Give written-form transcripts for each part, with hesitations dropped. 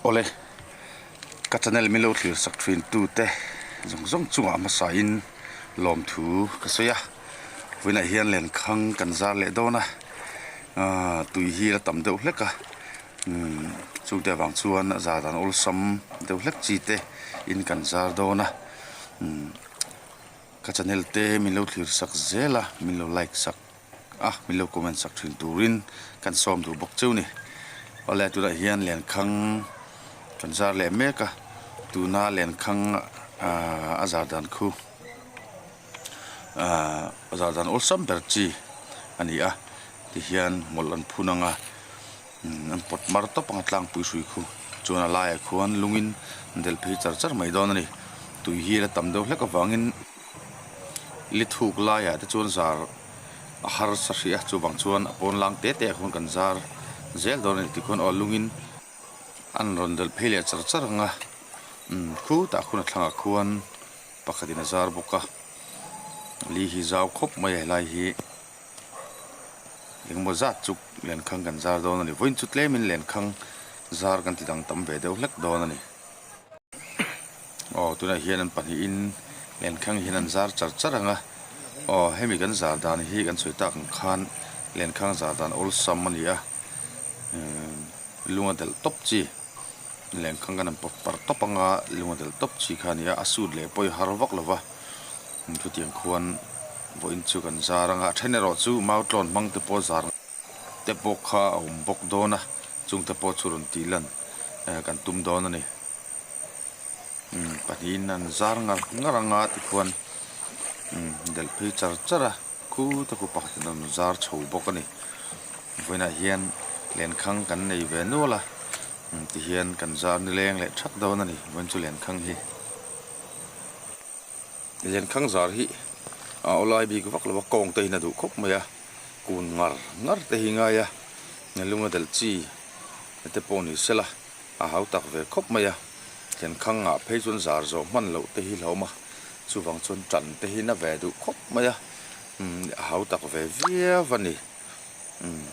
Awle, ka channel min lo thlir sak thin tute zawng zawng chungah hmasa in lawmthu ka sawi a, vawiinah hian lenkhang kan zar leh dawn a, aaa tui hi a tam deuh hlek a, umm chungte avang chuan a zar dan awlsam deuh hlek chi te in kan zar dawn a, umm ka channel te min lo thlir sak zel a, min lo like sak. a min lo comment sak thin turin kan sawm duh bawk cheu ni awle tunah hian lenkhang kan zar leh mek a tuna lenkhang ahh a zar dan khu ahh a zar dan awlsam ber chi a ni a tihian hmawlh an phun ang a an pawt mar tawp ang a tlangpui hrui khu chuan a laiah khuan lungin an delh phei char char mai dawn a ni tui hi a la tam deuh hlek avangin. Li thuk laiah te chuan zar a harsa hrih a chuvang chuan a pawn lang te te ah khuan kan zar zel dawn a ni tikhuan aw lungin an rawn delh phei leh char char ang a umm khutah khuan a thlangah khuan pakhatin a zar bawk a li hi zau khawp mai a helai hi engemaw zat chu lenkhang kan zar dawn a ni vawiin chu tlemin lenkhang zar kan ti dang tam ve deuh hlek dawn a ni. Aw tunah hian an pahnihin lenkhang hian an zar char char ang a aw hemi kan zar dan hi kan sawi tak ang khan lenkhang zar dan awlsam a ni a umm lunga delh tawp chi lenkhang kan han pawt par tawp ang a lunga delh tawp chi kha a ni a a sut leh pawh i har vak lo va chutiang khuan vawiin chu kan zar ang a a then erawh chu mau tlawn hmang te pawh zar te pawh kha a awm bawk dawn a chung te pawh chu rawn tih lan kan tum dawn a ni umm pahnihin an zar ngar ngar anga tikhuan umm delh phei char char a khute khu pakhatin a rawn zar chho bawk a ni vawiinah hian lenkhang kan nei ve nual a tihian kan zar nileng leh thak dawn a ni vawiin chu lenkhang hi. Lenkhang zar hi a awlai bik vak lo a kawng te hian a duh khawp mai a. Kun ngar ngar te hi ngai a, lunga delh chi te pawh ni sela a hau tak ve khawp mai a, thlenkhang ah phei chuan zar zawh hman loh te hi hlauhawm a, chuvang chuan tan te hi na ve duh khawp mai a, umm a hau tak ve viau a ni, umm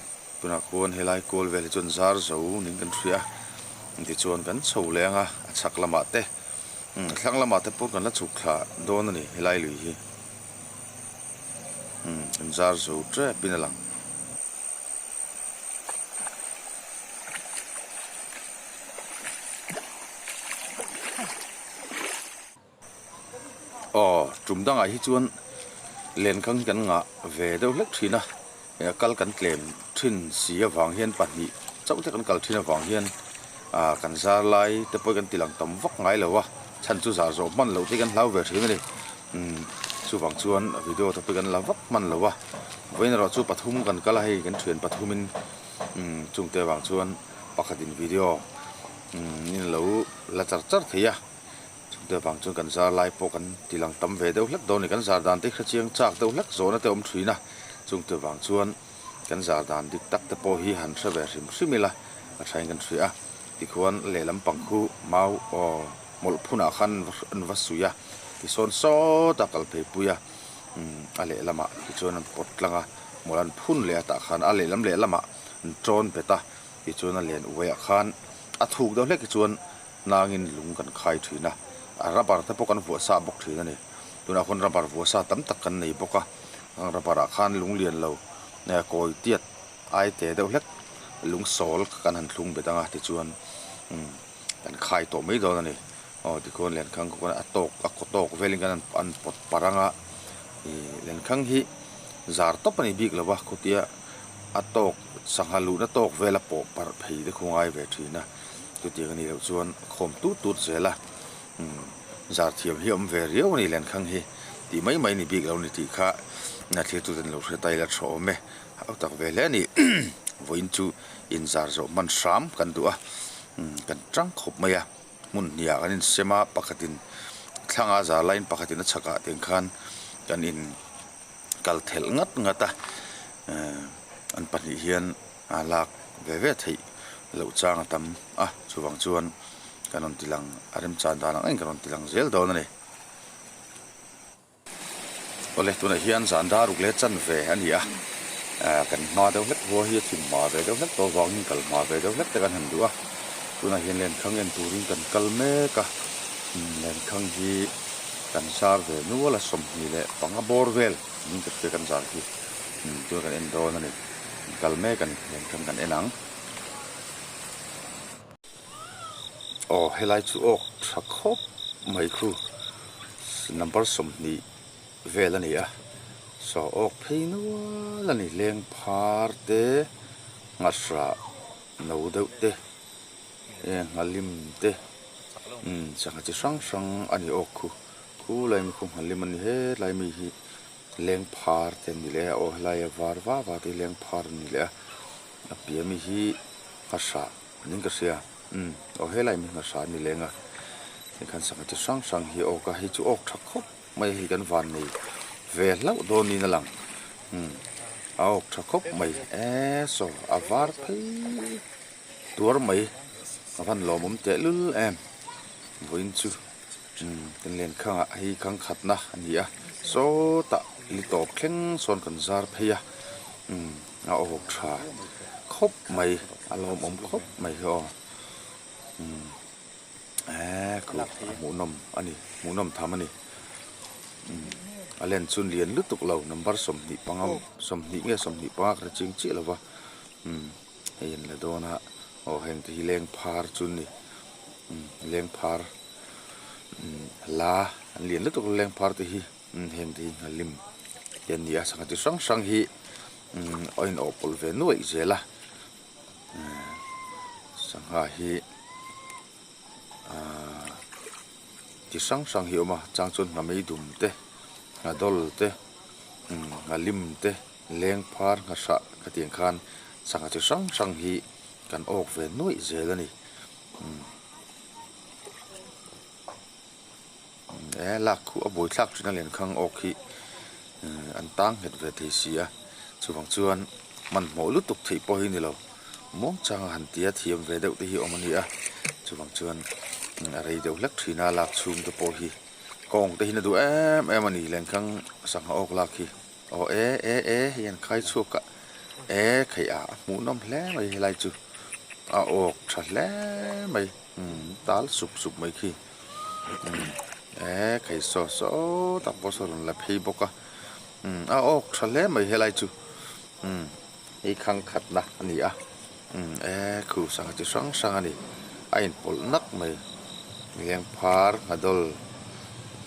tunah khuan helai kual vel hi chuan zar zo niin kan hria a, tichuan kan chho leh ang a, a chhak lamah te umm a thlang lamah te pawh kan la chhuk thla dawn a ni helai lui hi. Umm an zar zo tep in a lang. Aw tum dangah hi chuan lenkhang hi kan ngah ve deuh hlek thin a kal kan tlem thin si avang hian pahnih chauh te kan kal thin avang hian ah kan zar lai te pawh hi kan ti lang tam vak ngai lo a chhan chu zar zawh hman loh te hi kan hlau ve thin a ni. Umm chuvang chuan video te pawh kan la vak hman lo a vawiin erawh chu pathum kan kal a hei kan thian pathumin umm chungte avang chuan pakhatin video umm in lo la char char thei a chungte avang chuan kan zar lai pawh kan ti lang tam ve deuh hlek dawn a ni kan zar dan te hre chiang chak deuh hlek zawhna te awm thin a chungte avang chuan kan zar dan dik tak te pawh hi han hre ve hrim hrim ila a thain kan hria a tikhuan lehlam pang khu mau aw. Hmawlh phunah khan an va suih a, tisawn sawt a kal phei pui a, umm a lehlamah tichuan an pawt tlang a, hmawlh an phun leh a tah khan a lehlam lehlamah an tawn bet a, tichuan a len uaiah khan a thuk deuh hlek hi chuan hnangin lung kan khai thin a, a rubber te pawh kan vuah sa bawk thin a ni. Tunah khawn rubber vuah sa tam tak kan nei bawk a, rubber ah khan lung lian lo kawi tiat ai te deuh hlek lung sawl kan han thlung bet ang a tichuan umm. Kan khai tawh mai dawn a ni. Aw tikhuan lenkhang khaw a tawk a kaw tawk velin kan an pawt parh ang a, ih lenkhang hi zar tawp a ni bik lo va khawtia a tawk sangha luhna tawk vela pawh parh phei te khu ngai ve thin a, chutiang a nih loh chuan a khawm tut tut zel a, umm zar thiam hi a awm ve riau a ni lenkhang hi tih mai mai ni bik lo a ni tih kha na thlir tuten lo hre ta ila tha awm e, hau tak ve hle a ni vawiin chu inzar zawh hman hram kan duh a. Kan tang khawp mai a, hmun hniah kan insem a, pakhatin thlanga zar laiin pakhatin a chhakah teng khan kan in kal thelh ngat ngat a, an pahnih hian a lak ve ve theih loh chang a tam a, chuvang chuan kan rawn ti lang a remchan dan ang engin kan rawn ti lang zel dawn a ni. Awle tunah hian zan dar ruk leh chanve a ni a, kan hma deuh hlek hua hi a thim hma ve deuh hlek tawh avangin kal hma ve deuh hlek te kan han duh a. Tunah hian lenkhang en turin kan kal mek a, lenkhang hi kan zar ve nual a, 25 bawr vel niin ka hria kan zar hi tunah kan en dawn a ni, kan kal mek a ni lenkhang kan en ang. Aw helai chu awk tha khawp mai khu number 20 vel a ni a, saw awk phei nual a ni leng phar te nghahrah no deuh te eh nghalim te umm sangha chi hrang hrang a ni awk khu khu lai mi khu nghalim a ni hetlai mi hi leng phar te an ni leh a aw helai a var va va te hi leng phar an ni leh a a piah mi hi nghahrah niin ka hria umm aw helai mi hi nghahrah an ni leng a tikhan sangha chi hrang hrang hi awk a hei chu awk tha khawp mai hei kan van nei ve hlauh dawn niin a lang umm a awk tha khawp mai eee saw a var phei tuar mai a van lawmawm tehlul em vawiin chu umm kan len khangah hei khang khatna a ni a sawtah li tawp thleng sawn kan zar phei a umm a awk tha khawp mai a lawmawm khawp mai hi aw umm. Eee khu a hmuhnawm a ni hmuhnawm tham a ni umm a len chu lian lutuk lo number 25 20 nge 25 ka hre ching chiah lo va umm hei an la dawn a aw heng te hi leng phar chu an ni umm leng phar umm la an lian lutuk lo leng phar te hi umm heng te hi nghalim te an ni a sangha chi hrang hrang hi umm a inawh pawlh ve nuaih zel a. Sangha hi ahh chi hrang hrang hi a awm a chang chuan nghamei dum te nghadawl te nghalim te lengphar nghahrah khatiang khan sangha chi hrang hrang hi kan awk ve nuaih zel a ni e lak khuh a buaithlak thin a lenkhang awk hi an tang nghet ve thei si a chuvang chuan hmanhmawh lutuk theih pawh hi ni lo muang changa han tia thiam ve deuh te hi awm a ni a chuvang chuan a rei deuh hlek thin a lak chhung te pawh hi kawng te hian a duh em em a ni lenkhang sangha awk lak hi aw e e e hei an khai chhuak a e kheih ah a hmuhnawm hle mai helai chu a awk tha hle mai umm tal sup sup mai khi. Eee khai saw saw tak pawh saw rawn la phei bawk a umm a awk tha hle mai helai chu umm hei khang khatna a ni a umm eee khu sangha chi hrang hrang a ni a inpawlh nak mai leng phar nghadawl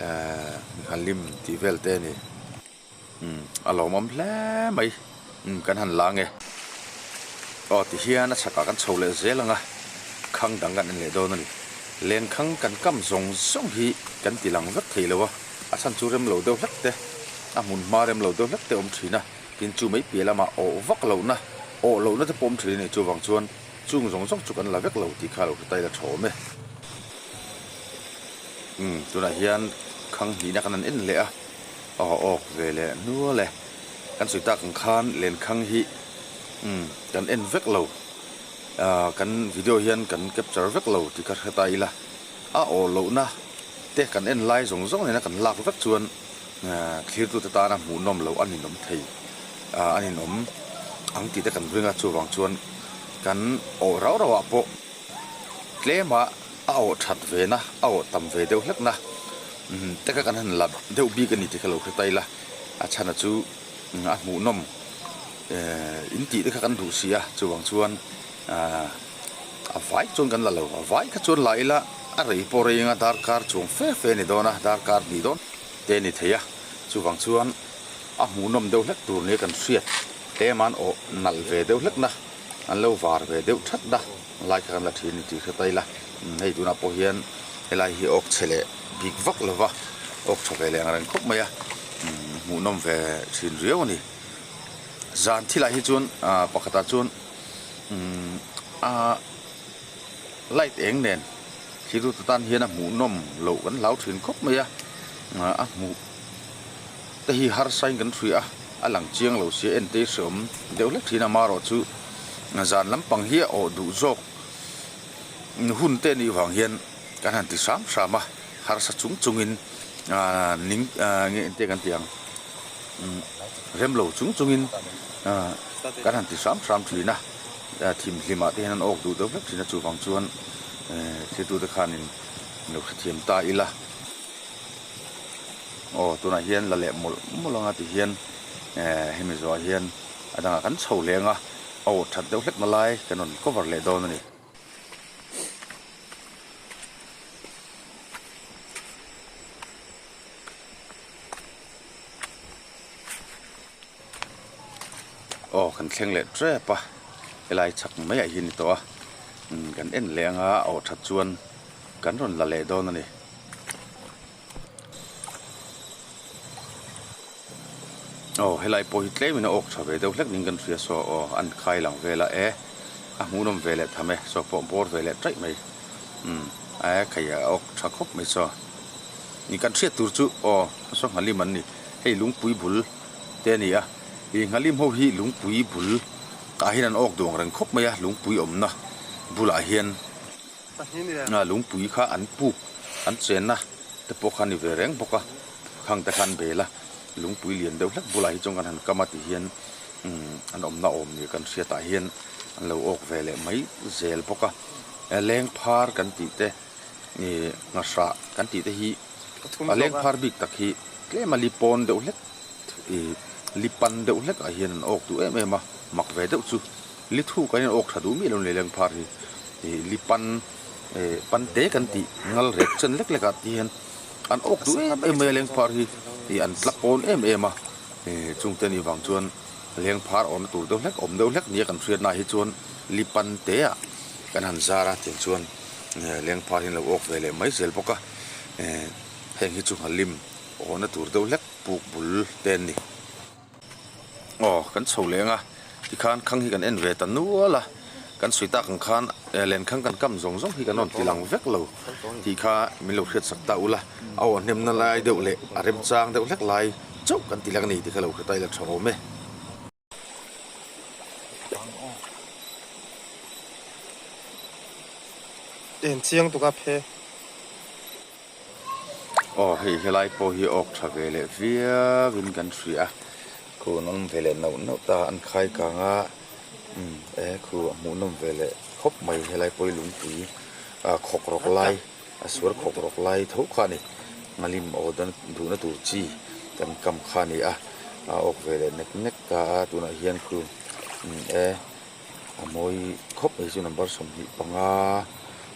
eee nghalim tih vel te a ni. Umm a lawmawm hle mai umm kan han la nge aw ti hian a chhakah kan chho leh zel ang a khang dang kan en leh dawn a ni lenkhang kan kam zawng zawng hi kan ti lang vek thei lo a a chhan chu rem lo deuh hlek te a hmun hma rem lo deuh hlek te awm thin a tin chu mai piah lamah awh vak lohna awh lohna te pawh awm thin a ni chuvang chuan chung zawng zawng chu kan la vek lo tih kha lo hre ta ila tha awm e umm tunah hian khang hnihna kan han en leh a. Aw awk ve leh hnual e. Kan sawi tak ang khan lenkhang hi umm kan en vek lo. Ahh kan video hian kan capture vek lo tih kha hre ta ila. A aw lohna te kan en lai zawng zawng nena kan lak vek chuan ahh thlirtute tana hmuhnawm loh a ninawm thei ahh a ninawm ang tih te kan ring a chuvang chuan kan awh rau rauh ah pawh tlema a awh that ve na, a awh tam ve deuh hlek na te kha kan han la deuh bik a ni tih kha lo hre ta ila, a chhana chu a hmuhnawm in tih te kha kan duh si a, chuvang chuan a vai chuan kan la lo, a vai kha chuan la ila a rei pawh rei anga darkar chuang fe fe a ni dawn a, darkar hnih dawn te a ni thei a, chuvang chuan a hmuhnawm deuh hlek tur nia kan hriat tlem an awh nalh ve deuh hlek na. An lo var ve deuh that a, lai kha kan la thin ni tih hre ta ila, hei tunah pawh hian helai hi awk chhe leh bik vak lo va, awk tha ve leh ang reng khawp mai a, hmuhnawm ve thin riau a ni. Zan thilah hi chuan ah pakhatah chuan ah light eng nen thirut atan hian a hmuhnawm loh kan hlau thin khawp mai a, a hmuh te hi harsa in kan hria a. A lang chiang lo sia en te hi hreawm deuh hlek thin a amaherawh chu zan lampang hi a awh duh zawk hun te anih vang hian kan han ti hram hram a harsa chung chungin ahh ning ahh nge engte kan tih ang rem lo chung chungin ahh kan han ti hram hram thin a thimhlimah te hian an awk duh deuh hlek thin a chuvang chuan. Thiltute khanin lo hrethiam ta ila. Aw tunah hian la leh mawlh mawlh anga ti hian hemi zawhah hian a dangah kan chho leh anga a aw that deuh hlek na lai kan rawn cover leh dawn a ni. Aw kan thleng leh tep a helai chhak maiah hian ni tawh a kan en leh anga a aw that chuan kan rawn la leh dawn a ni. Aw helai pawh hi tlemin a awk tha ve deuh hlek niin kan hria saw aw an khai lang vel a e a hmuhnawm ve leh tham e saw pawh bawr ve leh taih mai umm e khai a awk tha khawp mai saw ni kan hriat tur chu aw saw nghalim an ni hei lungpui bul te a ni a ih nghalim ho hi lungpui bul tah hian an awk duang reng khawp mai a lungpui awmna bulah hian lungpui kha an puk an chenna te pawh kha a ni ve reng bawk a khang te khan bel a lungpui lian deuh hlek bulah hi chuan kan han kam a ti hian umm an awmna awm nia kan hriatah hian an lo awk ve leh mai zel bawk a leng phar kan tih te ih nghahrah kan tih te hi a leng phar bik tak hi tlem a li pawn deuh hlek ih li pan deuh hlek ah hian an awk duh em em a mak ve deuh chu li thuk ah hian an awk tha duh miah lo ni leng phar hi ih li pan eh pan te kan tih ngal rek chen lek lek ah te hian an awk duh em em mai a leng phar hi ih an tla pawn em em a eh chung te nih vang chuan leng phar awmna tur deuh hlek awm deuh hlek nia kan hriat na ah hi chuan li pan te ah kan han zar a tiang chuan eh leng phar hi an lo awk ve leh mai zel bawk a eh heng hi chu nghalim awhna tur deuh hlek puk bul te an ni. Aw kan chho leng a tikhan khang hi kan en ve ta nual a kan sawi tak ang khan lenkhang kan kam zawng zawng hi kan rawn ti lang vek lo tih kha min lo hriat sak ta ula a aw hnemna lai deuh leh a remchang deuh hlek lai chauh kan ti lang a ni tih kha lo hre ta ila tha awm e. En chiang tuk a phe. Aw hei helai pawh hi awk tha ve leh viau in kan hria a khu an awm ve leh nauh nauh ta an khai kang a umm e khu a hmuhnawm ve leh khawp mai helai pawh hi lungpui ah khawk rawk lai a suar khawk rawk lai tho kha a ni nghalim aw dan duhna tur chi kan kam kha a ni a a awk ve leh nek nek ta a tunah hian khu umm e. A mawi khawp mai chu number 25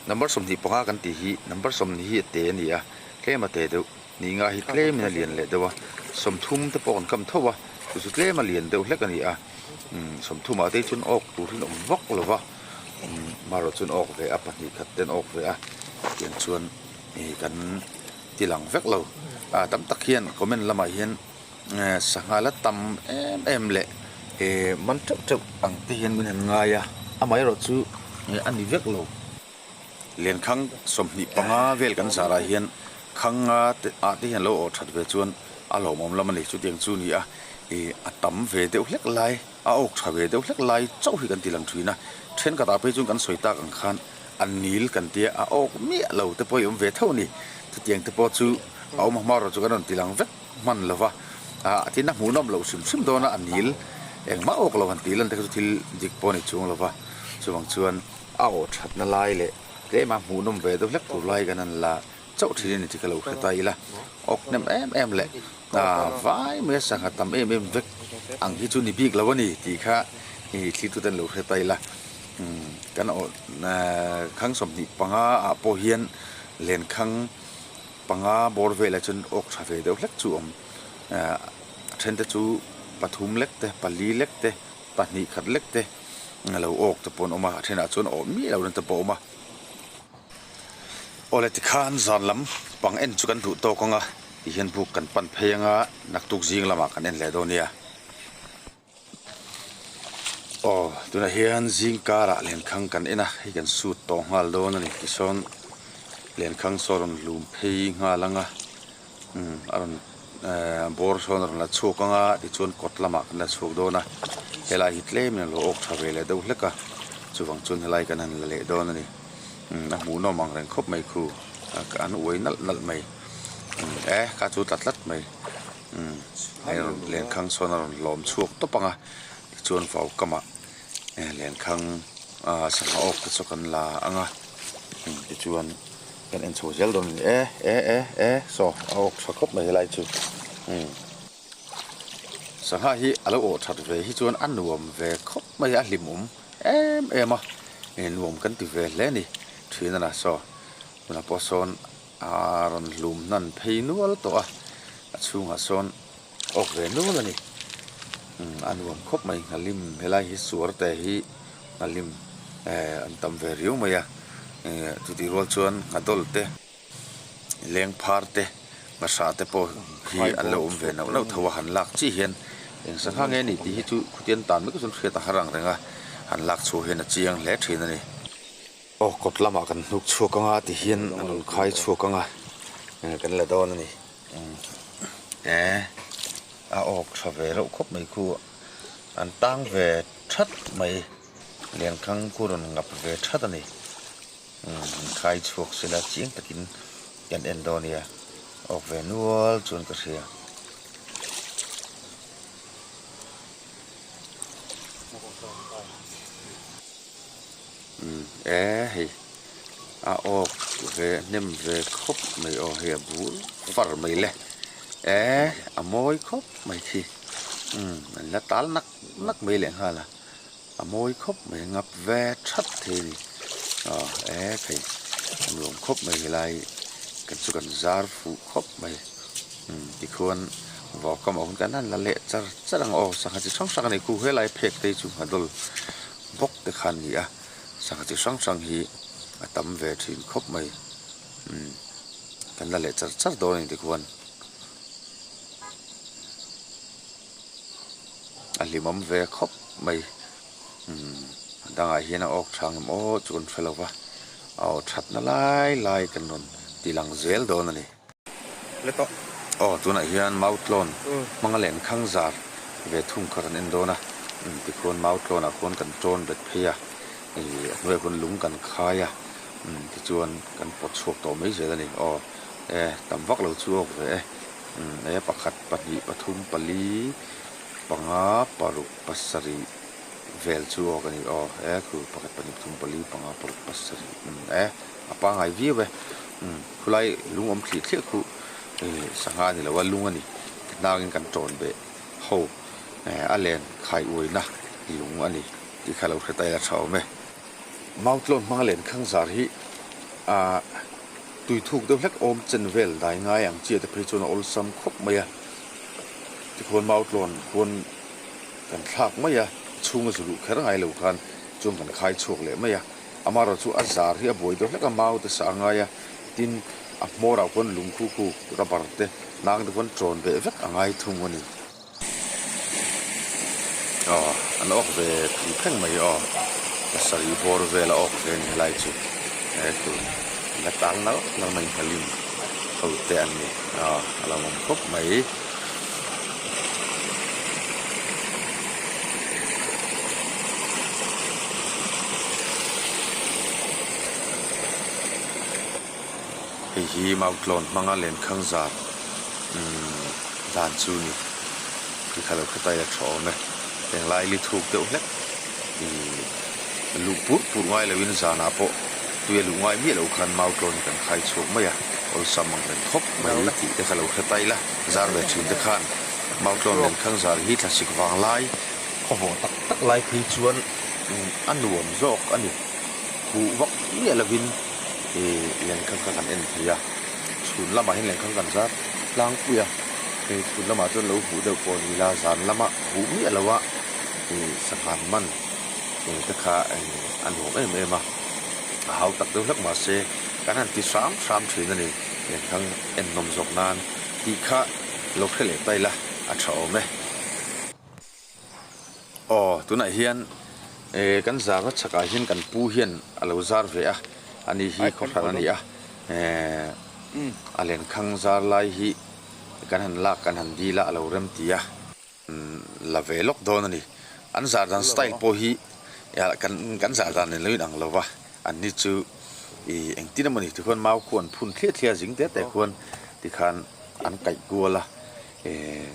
number 25 kan tih hi number 20 hi a te a ni a tlem a te deuh ni nga hi tlemin a lian leh deuh a 30 te pawh kan kam tho a chu chu tlem a lian deuh hlek a ni a umm 30 ah te hi chuan awk tur hi an awm vak lo va umm marawh chuan awk ve a pahnih khat te an awk ve a tiang chuan ih kan ti lang vek lo ah tam tak hian comment lamah hian. Sangha la tam em em leh man teuh teuh ang te hian min han ngai a, amaherawh chu a ni vek lo. Lenkhang 25 vel kan zarah hian khang ah te hian lo awh that ve chuan a lawmawm lam a ni. Chutiang chu ni a, a tam ve deuh hlek lai, a awk tha ve deuh hlek lai chauh hi kan ti lang thin a. Thenkhatah phei chuan kan sawi tak ang khan a nil kan tia, a awk miah lo te pawh hi awm ve tho a ni. Chutiang te pawh chu a awm a, hmarawh chu kan rawn ti lang vek. hman lo va, ah tin a hmuhnawm loh hrim hrim dawn a, a nil engmah awk lo han tih lan te kha chu thil dik pawh a ni chung lo va, chuvang chuan a awh thatna lai leh tlem a hmuhnawm ve deuh hlek tur lai kan han la chauh thin a ni tih ka lo hre ta ila, awk hnem em em leh ah vai mai a sangha tam em em vek ang hi chu ni bik lo a ni tih kha i thlir tute an lo hre ta ila, umm kan awh khang 25 ah pawh hian lenkhang. Panga bawr velah chuan awk tha ve deuh hlek chu a awm. A then te chu pathum lek te, pali lek te, pahnih khat lek te a lo awk te pawh an awm a, a thenah chuan awh miah lo te pawh a awm a. Awle tikhan zan lam pang en chu kan duh tawk ang a, tihian buk kan pan phei ang a, naktuk zing lamah kan en leh dawn nia. Aw tunah hian zing karah lenkhang kan en a hei kan sut tawh nghal dawn a ni tisawn lenkhang saw a rawn hlum phei nghal ang a umm a rawn ehh bawr sawn a rawn la chhuak ang a tichuan kawt lamah kan la chhuak dawn a helai hi tlemin a lo awk tha ve leh deuh hlek a chuvang chuan helai kan han la leh dawn a ni umm a hmuhnawm ang reng khawp mai khu an uai nalh nalh mai umm e kha chu tla tlat mai. Umm hei rawn lenkhang sawn a rawn lawm chhuak tawp ang a tichuan vau kamah lenkhang ah sangha awk te chu kan la ang a. Tichuan kan en chho zel dawn a ni. E e e e saw a awk tha khawp mai helai chu. Sangha hi a lo awh that ve hi chuan a nuam ve khawp mai a, a hlimawm em em a, nuam kan ti ve hle a ni thin a na. Saw tunah pawh sawn a rawn hlum hnan phei nual tawh a, a chhungah sawn awk ve nual a ni. A nuam khawp mai nghalim helai hi suar te hi nghalim an tam ve riau mai a, chutih rual chuan nghadawl te. Leng phar te, ngahra te pawh hi an lo awm ve nauh nauh tho a, han lak chi hian eng sangha nge ni tih hi chu khutian tan mek chuan hriat a har ang reng a, han lak chhuah hian a chiang hle thin a ni. Aw kawt lamah kan hnuk chhuak anga ti hian an rawn khai chhuak anga kan la dawn a ni. E a awk tha ve reuh khawp mai khu an tang ve that mai, Lenkhang khu rawn ngap ve that a ni. Umm khai chhuak sela chiang takin kan en dawn nia, awk ve nual chuan ka hria. Umm e hei a awk ve hnem ve khawp mai aw hei a bul far mai le e a mawi khawp mai khi umm an la tal nak nak mai leh nghal a. A mawi khawp mai a ngap ve that thei a ni aw e thei a nuam khawp mai helai kan chu kan zar fuh khawp mai umm tikhuan vawkam a hun kan han la leh char char ang aw sangha chi hrang hrang a ni khu helai phek te hi chu nghadol bawk te kha an ni a sangha chi hrang hrang hi a tam ve thin khawp mai umm kan la leh char char dawn a ni tikhuan. A hlimawm ve khawp mai umm a dangah hian a awk tha ngem aw chu kan hre lo va a aw thatna lai lai kan rawn ti lang zel dawn a ni. Aw tunah hian Mautlawn hmanga lenkhang zar ve thung kha kan en dawn a umm tikhuan Mautlawnah khuan kan tawn bet phei a ih a hnuaiah khuan lung kan khai a umm tichuan kan pawt chhuak tawh mai zel a ni aw e tam vak lo chu awk ve e. Umm e pakhat pahnih pathum pali panga paruk pasarih vel chu aw ka ni aw e khu pakhat pahnih pathum pali panga paruk pasarih umm e a pangai viau e umm khulai lung awm thliah thliah khu ih sangha a ni lo a lung a ni hnangin kan tawn beh ho a len khai uaina lung a ni tih kha lo hre ta ila tha awm e. Mautlawn hmanga lenkhang zar hi ah tui thuk deuh hlek awm chen vel dai ngai ang chi te phei chuan a awlsam khawp mai a, tikhuan mautlawn khuan kan thlak mai a, chhunga zu luh kher ngai lo khan chuan kan khai chhuak leh mai a, amaherawh chu a zar hi a buai deuh hlek a, mau te sa a ngai a, tin a hmawr ah khuan lung khu khu rubber te hnang te khuan tawn beh vek a ngai thung a ni. Aw an awk ve thum thleng mai aw pasarih bawr vel a awk ve a ni helai chu he tur la tal nal nal mai nghalin ho te an ni aw a lo awm khawp mai. Hei hi Mautlawn hmanga lenkhang zar umm dan chu ni tih kha lo hre ta ila tha awm e. Englai li thuk deuh hlek ih luh pur pur ngai loin zanah pawh tui a luh ngai miah loh khan Mautlawn hi kan khai chhuak mai a, awlsam ang reng khawp mai tih te kha lo hre ta ila zar ve thin te khan Mautlawn lenkhang zar hi thlasik vang lai khawvawh tak tak lai phei chuan a nuam zawk a ni. Huh vak miah lovin ih lenkhang kha kan en thei a, chhun lamah hian lenkhang kan zar tlangpui a, hei chhun lamah chuan lo huh deuh pawh ni ila zan lama huh miah lo a ih sanghan man ih te kha a nuam em em a, a hau tak deuh hlek mahse kan han ti hram hram thin a ni lenkhang en nawm zawk nan tih kha lo hre leh ta ila a tha awm e. Aw tunah hian eh kan zarna chhakah hian kan pu hian a lo zar ve a ani hi khawhran a ni a eh a lenkhang zar lai hi kan han lak kan han dil a a lo rem ti a la ve lawk dawn a ni an zar dan style pawh hi kan kan zar dan nen lo inang lo va an ni chu ih engtin emaw ni tikhuan mau khu an phun thliah thliah a zing te te khuan tikhan an kaih kual a eh.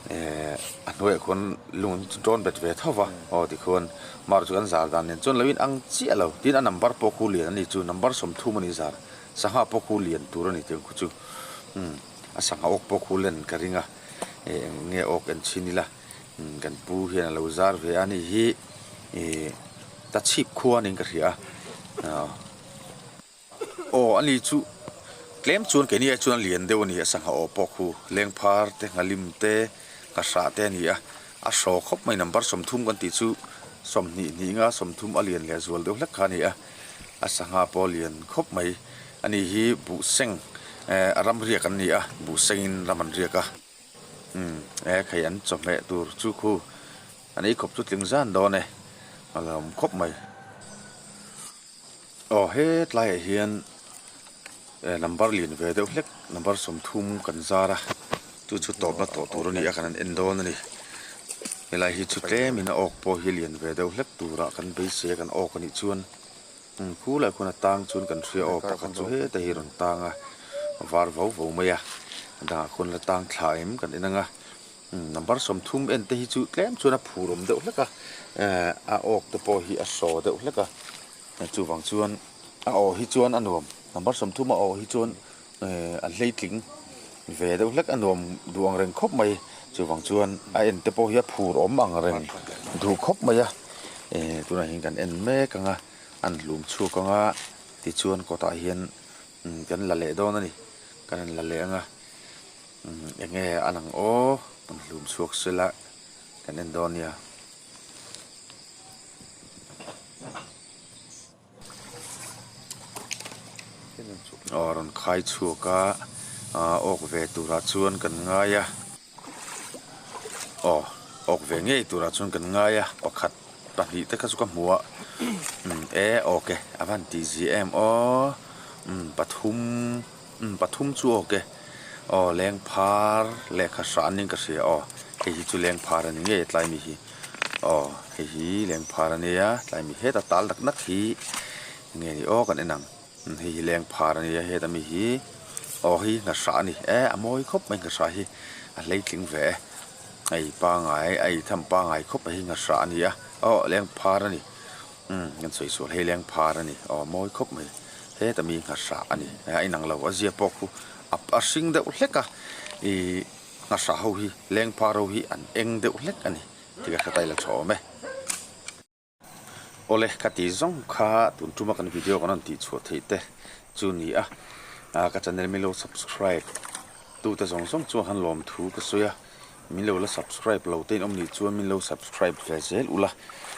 Eh a hnuaiah khuan lung an tawn bet ve tho va aw tikhuan mar chu kan zar dan nen chuan lo in ang chiah lo tin a number pawh khu lian a ni chu number 30 a ni zar sangha pawh khu lian tur a ni tih ang khu chu umm a sangha awk pawh khu len ka ring a eh eng nge awk en chhin ila umm kan pu hian a lo zar ve a ni hi ih tachhip khua niin ka hria a aw. Aw a ni chu tlem chuan keini ai chuan a lian deuh a ni a sangha aw pawh khu lengphar te nghalim te nghahrah te a ni a a hraw khawp mai number 30 kan tih chu 20 hnih nga 30 a lian leh zual deuh hlek kha a ni a a sangha pawh a lian khawp mai a ni hi buhseng eh a ram riak an ni a buhsengin ram an riak a umm he khai an chawhmeh tur chu khu an ei khawp chu tling zan dawn e a la awm khawp mai. Aw hetlaiah hian eh number lian ve deuh hlek number 30 kan zar a chu chu tawpna tawh tur a ni a kan han en dawn a ni helai hi chu tlemin a awk pawh hi lian ve deuh hlek turah kan beisei a kan awk a nih chuan umm khulaiah khuan a tang chuan kan hria aw pakhat chu heta hi a rawn tang a a var vo vo mai a a dangah khuan la tang thla em kan en ang a. Number 30 en te hi chu tlem chuan a phur awm deuh hlek a, eh a awk te pawh hi a saw deuh hlek a, chuvang chuan a aw hi chuan a nuam, number 30 a aw hi chuan eh a hleitling ve deuh hlek a nuam duh ang reng khawp mai, chuvang chuan a en te pawh hi a phur awm ang reng duh khawp mai a, eh tunah hian kan en mek ang a, an hlum chhuak ang a, tichuan kawtah hian kan la leh dawn a ni, kan han la leh ang a. Eng nge a lang aw kan hlum chhuak sela kan en dawn nia. Aw rawn khai chhuak a awk ve turah chuan kan ngai a aw awk ve ngei turah chuan kan ngai a pakhat pahnih te kha chu ka hmu a e awk e a van tih zia em aw pathum. Umm pathum chu awk e. Aw lengphar lehkha hran in ka hria aw hei hi chu lengphar a ni ngei a tlai mi hi aw hei hi lengphar a nia tlai mi heta tal nak nak hi nge ni aw kan en ang umm hei hi lengphar a nia heta mi hi aw hei hi nghahrah a ni e a mawi khawp mai nghahrah hi a hleitling ve e hei pangai a ei tham pangai khawp mai hi nghahrah a ni a aw lengphar a ni. Umm kan sawi sual hei leng phar a ni aw mawi khawp mai heta mi nghahrah a ni a inang lo a zia pawh khu a a hring deuh hlek a ih nghahrah ho hi leng phar ho hi an eng deuh hlek a ni tih ka hre ta ila tha awm e. Awle ka ti zawng kha tun tuma kan video kan rawn tih chhuah theih te chu ni a ka channel min lo subscribe tute zawng zawng chuan han lawm thu ka sawi a. Min lo la subscribe lo te in awm nih chuan min lo subscribe ve zel ula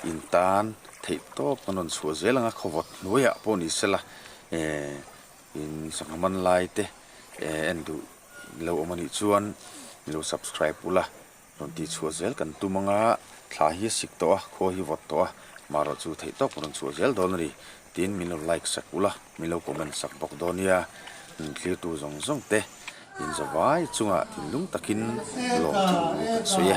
in tan theih tawp kan rawn chhuah zel ang a khawvawt hnuaiah pawh ni sela eh in sangha man lai te eh en duh lo awm a nih chuan min lo subscribe ula rawn tih chhuah zel kan tum ang a thla hi a sik tawh a khua hi vawt tawh a marawh chu theih tawp kan rawn chhuah zel dawn a ni tin min lo like sak ula min lo comment sak bawk dawn nia thlir tu zawng zawng te. In zavai chungah thinlung takin lawmthu kan sawi e.